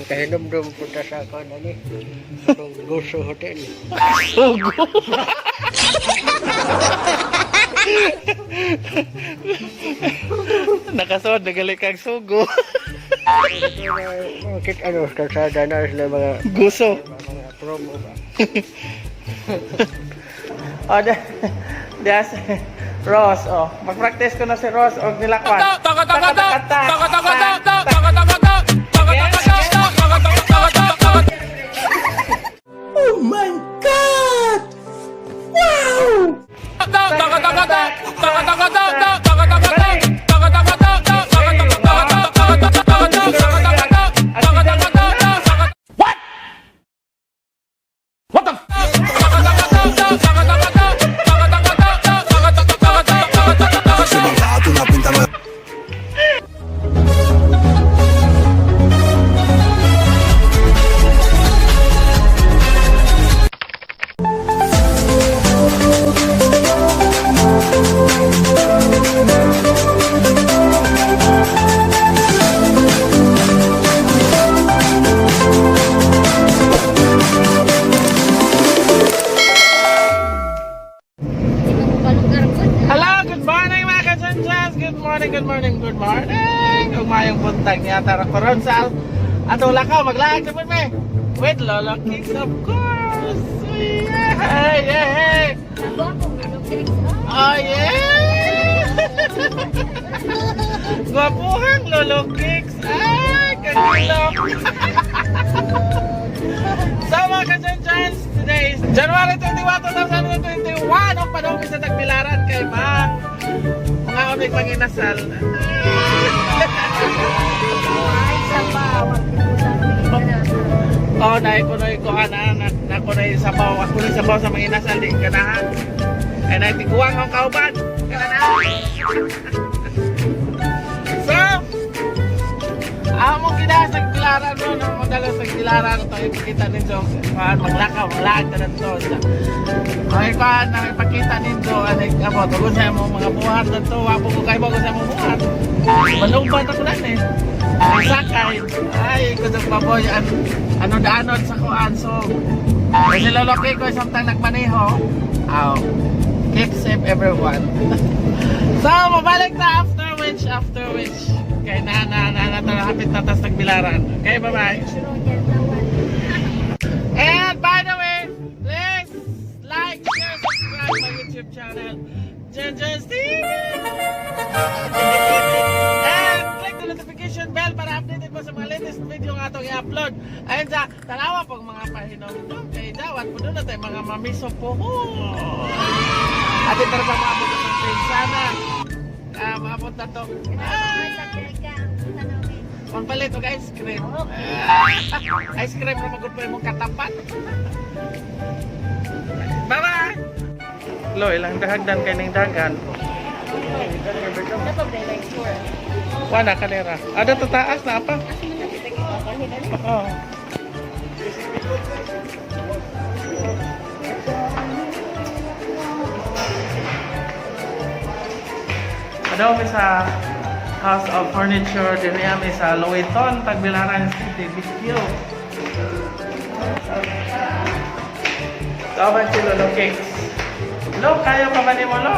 Kahinumdum punta sa ako nani. Atong Guso Hotel. Sugo. Nakasuod nagali kag sugo. Kit ano, kalsada na sila mga Guso. mga promo ba. Oh, das Ross, oh. Mag-practice ko na si Ross og nilakwan. Taka taka taka taka taka taka taka taka. Oh my God! Wow! Hello, good morning, mga kachanchan! Good morning, good morning, good morning! Ug maayong buntag niya tara karon sa atong lakaw maglaag na pud mi with Lolo Kicks, of course. Yeah, yeah. Oh yeah! Gwapuhang Lolo Kicks! Ay, kanilok! So mga kachanchan, today is January 21, 2021! Ang panahon sa Tagbilaran kay Mang mga amig manginasal. Oh, naay ko na ko ana na na ko na sabaw. Ako na sabaw sa mga inasal di ganahan. Ay naay tiguang ang kauban. Ganahan. So, among gina sa Tagbilaran no, no magdala sa Tagbilaran to ipakita ninyo kuan maglakaw, maglaag ta to. Okay, kuan na ipakita ninyo ani amo tungod sa imong mga buhat to, wa po ko kay ko sa imong buhat. Malumpat ako na eh. Ay, sakay. Ay, kudong baboy. Ano daanod sa kuan. So, kasi Lolo Kiko samtang nagmaneho. Aw. Keep safe, everyone. So, mabalik na after which, kay na na na na na hapit na tas Tagbilaran. Okay, bye-bye. And by the way, please like, share, subscribe my YouTube channel, Jenjen's TV! And click the notification bell para updated mo sa mga latest video nga atong i-upload. Ayun sa tanawa pag mga pahinom kay dawat po doon natin mga mamiso po. Ate tara pa maabot na sa train sana. Ah, maabot na to. Ah, pagpalit og ice cream. Ah, ice cream ra magud pa imong katapat. Bye-bye. Lo, ilang dahagdan kay ning dagan. Wala kanera. Ada to taas na apa? Oo. Ano mi sa House of Furniture din mi sa Loweton, Tagbilaran City, Bicyo. Tama si Lolo Cakes. Lo, kaya pa ba ni mo, Lo?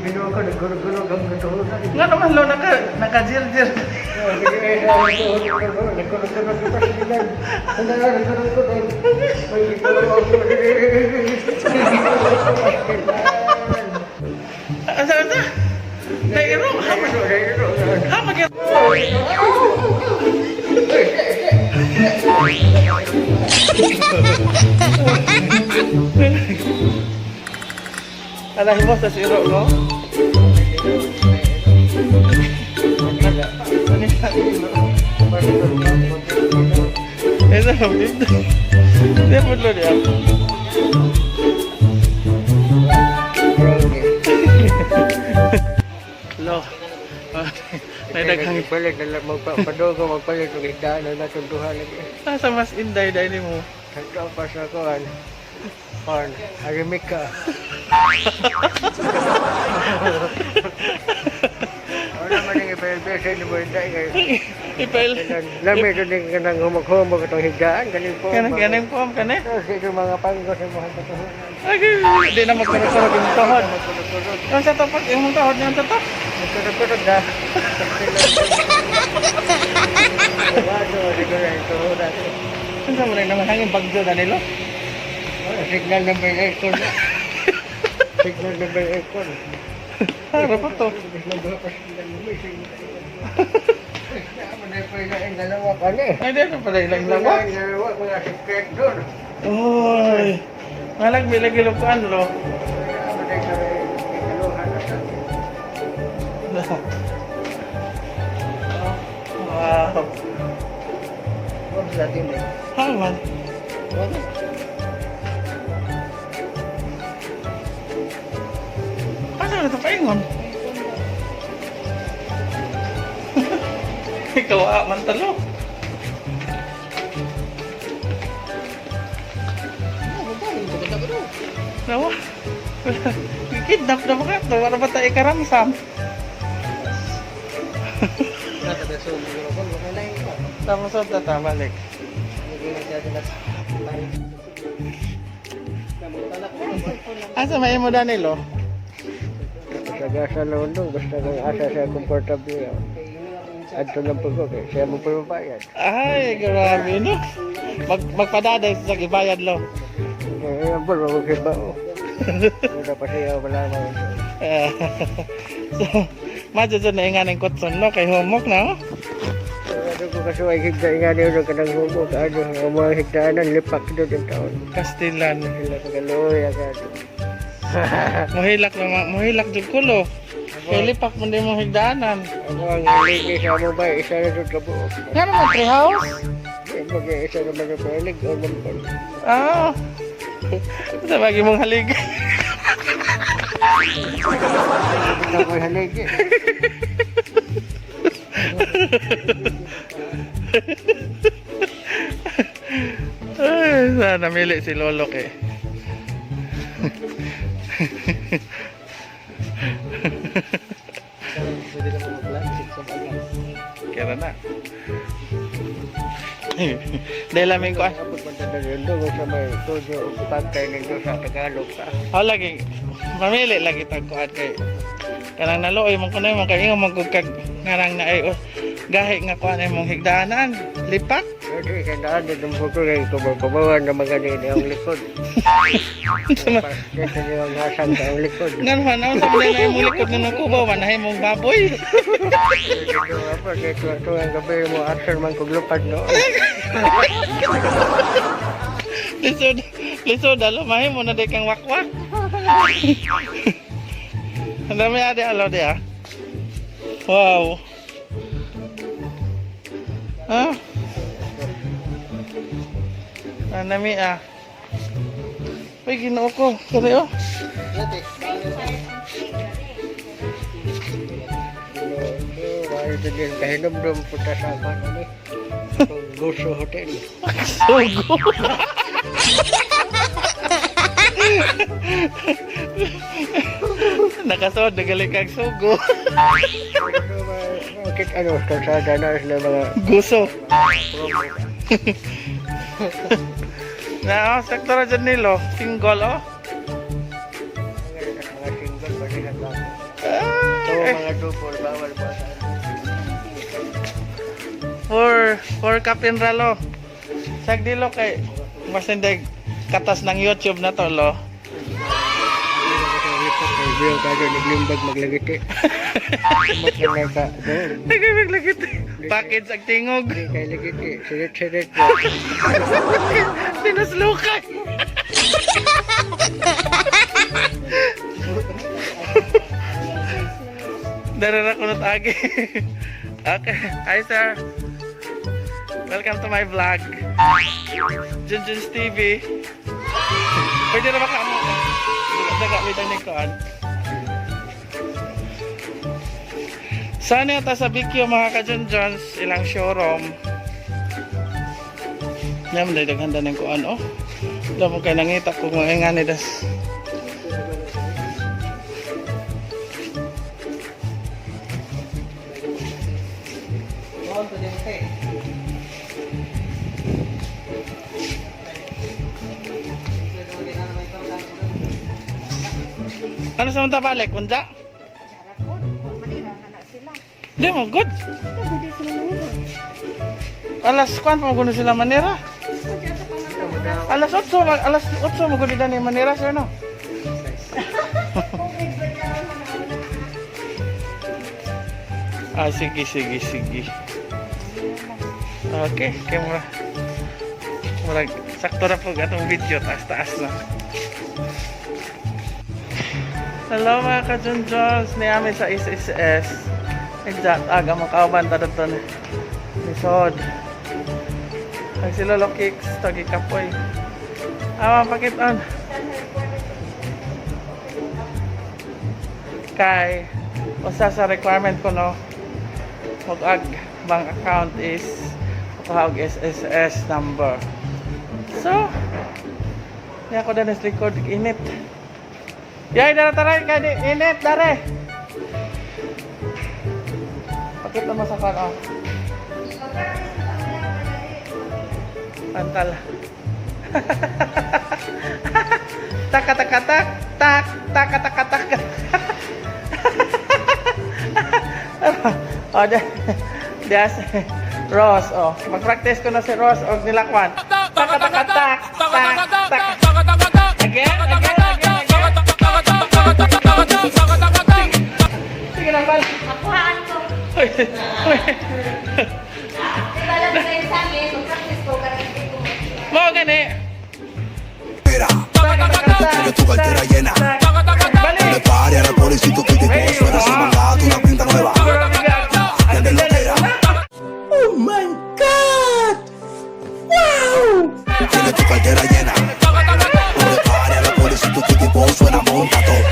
Binuha ko, naggulo-gulo ang katuhunan. Nga naman, Lo, naka-jir-jir. Asa, asa? Nairo, ha? Ha, mag- Alahin mo sa siro, no? Esa es lo Démoslo ya. Lo. May daghang Nagpalit na lang magpapadugo, magpalit og isda na natunduhan lagi. Asa mas inday dahil mo. Kadto pa sa kuan. Kon, arimik ka. Ano man ang ipalbesa ni Buenda kay Ipail. Lami ito din ka nang humag-humag itong higaan. Galing po. Kanang kanang po kani. Tapos ito mga panggo sa mga katuhunan. Ay, di na magkurog-kurog yung tuhod. Magkurog-kurog. Ang sa tapat, yung tuhod niya ang tatak. Magkurog-kurog na. Wado, siguro yung tuhunan. Unsa mo rin naman hangin bagyo Danilo? Signal number 8 ko na. Signal number 8 ko. Para pa to. Dalawa ka na eh. Ay, di na pala ilang lawa. Dalawa, mga secret doon. Oy. Malag bilag ilukuan lo. Wow. Haman. Asa na ito paingon? Ikaw ah, man talo. Nawa. Kidnap na ba ka? Para ba tayo karamsam? Tama sa tata, balik. Asa may mo Danilo? Sa lundong, basta kung asa siya komportable. Adto lang po ko, kay siya mo po bayad. Ay, grabe no. Magpadaday sa ibayad lo. Eh, ang po, wag ba o. Wala pa siya, wala naman. Eh, so, madyo dyan na nga ng kutson no, kay humok na oh. Ano ko kasi ay higda nga niyo ka ng humok. Ano, ang mga higdaanan, lipak doon ang taon. Kastilan. Sila pagkaluoy, agad. Muhilak na muhilak jud kulo. Kay lipak man di mo higdaanan. Ano ang haligi sa mo ba, isa na doon kabuok. Nga naman tree house. Eh, mag isa naman yung palig, o naman. Ah. Sa bagi mong halig. Hindi ko haligi. Ay, sana namili si Lolo kay. Kira na. Dahil lamin ko ah. Abot man tayo doon sa may tuyo o pagkay ninyo sa Tagalog pa. Oh, lagi mamili lagi tag kuan kay kanang naluoy man kuno man kay ingon man gud kag ngarang na ay oh, gahi nga kuan imong higdaanan lipak. Kasi kandaan din ang buko kay kumakumawa na mga nini ang likod. Dito niyo ang hasang sa ang likod. Ngan man sa man na imong likod nga kubaw man imong baboy. Dito apa, dito ito ang gabi mo after man kuglupad no. Lisod lisod alo mahimo na day kang wakwak. Ang dami ade alo di ah. Wow. Ah. Ang dami ah. Uy, ginoo ko. Kari oh. Ito din kahinomdom punta sa kan ani. Gusto Hotel. Sugo. Nakasod, nagaling kang sugo. Bakit ano, kalsada na sila mga Guso. Na, oh, sakto na dyan nilo. Single, oh. mga single pa rin ang bago. Ah, Ito eh, mga double, bawal ba sa for Captain Ralo. Sagdilo kay masindig katas ng YouTube na to, lo. Kay kayo naglimbag maglagiti. Maglagay ka doon. Nagmaglagit. Package ang tingog. Hindi kay lagiti. Sirit-sirit. Sinuslukay. Darara ko na agi. Okay. Hi, sir. Welcome to my vlog. Junjun's TV. Pwede na ba ka mo? Daga, wait ang nagkuhan. Sana yata sa BQ mga ka-Junjuns, ilang showroom. Yan, daghan ng kuan oh. Lamang kay nangita ko mga ingani das. Ano sa mga balik? Unja? Di mo, good. Alas kwan pa maguno sila Manira. Alas 8, alas 8 maguno ni Manira sir, no? Ah, sige, sige, sige. Okay, kay mura. Murag sakto ra po atong video, taas-taas na. Hello, mga ka-Junjons! Niami sa SSS. Exact, aga mo kauban ta dito ni Sod. Ang si Lolo Kicks, tagi kapoy. Awa, pakiton. Kay, usa sa requirement ko, no, mag-ag bank account is kuha og SSS number. So, di ako na likod, init. Yay, dara taray kay di init dare. Pakita mo sa kan oh. Pantal. Taka taka tak tak taka taka tak. Oh, di, di Ross, oh. Mag-practice ko na si Ross og nilakwan. Taka taka tak tak tak. Again, again, again, again. Sige na, bal. Makuhaan ko. Uy, uy. Di ba lang kayo sa amin, mag-practice ko, karang hindi ko. Mo gani. Tiene tu cartera llena. Balik. Le pare a la policía que te suena sin mandato una pinta nueva. Ya lo que era. Oh my God! Wow! Tiene tu cartera llena. No le pare a la policía que te suena monta todo.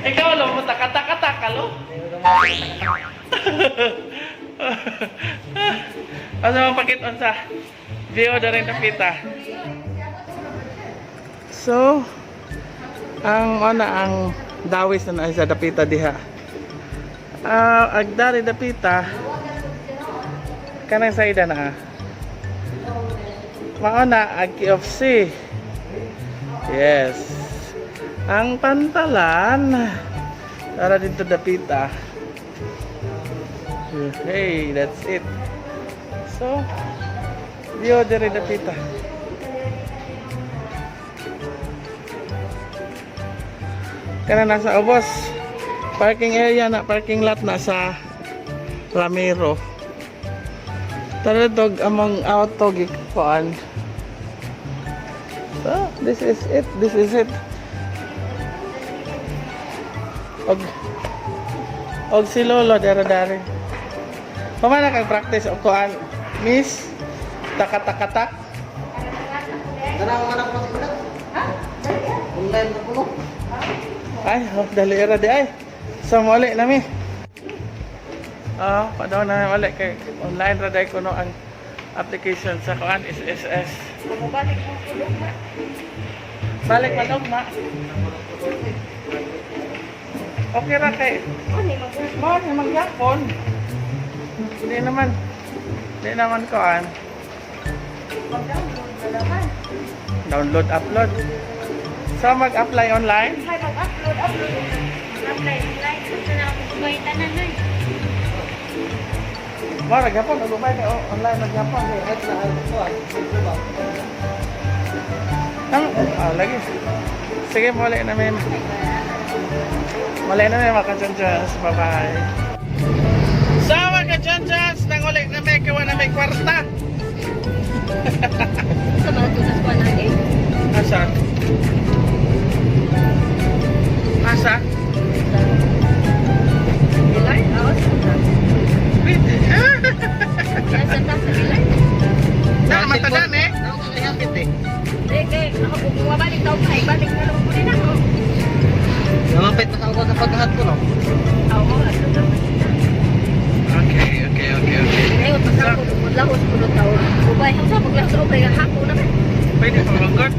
Ikaw lo mo taka taka taka lo. Asa mo pakit on sa view na rin napita. So, ang ana ang dawis na naa sa dapita diha. Ah, agdari dapita. Kanang saida na. Ah. Mao na ang KFC. Yes. Ang pantalan para dito dapita. Hey, that's it. So, view diri dapita. Kana nasa ubos. Parking area na, parking lot na sa Ramiro. Tara dog among auto gikuan. So, this is it. This is it. Og og si Lolo dere dere. Pamana kag practice og kuan, Miss taka taka tak. Ay, oh, dali ra di ay. So muli nami. Ah, padaw na muli kay online ra dai kuno ang application sa kuan SSS. Bumabalik mo ko lugma. Balik man ugma. Okay ra kay Ano yung mag- mo ni magyapon. Hindi naman. Hindi naman kuan. Mag-download na naman. Download, upload. So mag-apply online? Ay, mag-upload, upload. Mag-apply, apply. Gusto na ako gumay tanan na. Mo magyapon og ubay kay oh, online magyapon. Nang, ah, lagi. Sige, muli namin. Muli namin mga kachanchas. Bye-bye. So mga kachanchas, nanguli namin, kiwa namin kwarta. Sa mga tutas ko na eh. Asa? Asa? Bilay? Oo, sa ta. Pwede. Sa ta, sa bilay. Na, matadan eh. Eh, kay, ako kung bumabalik daw pa, ibalik na lang ko din ako. Namapit na ako sa pagkahat ko, no? Oo, ato naman. Okay. Ngayon, pasang ko, lahos ko na taon. lang sa ubay, hapon naman. Pwede pa manggod.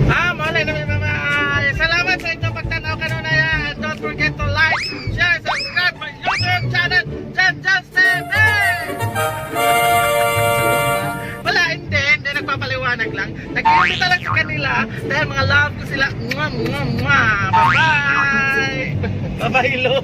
Ah, malay na may mga. Salamat sa inyong pagtanaw kanunay. And don't forget to like, share, subscribe my YouTube channel, Jan Justin! Hey! Wala, hindi. Hindi, nagpapaliwanag lang. Nag-iimbita lang sa kanila dahil mga love ko sila. Mwah, mwah, mwah. Bye-bye! Bye-bye, lo.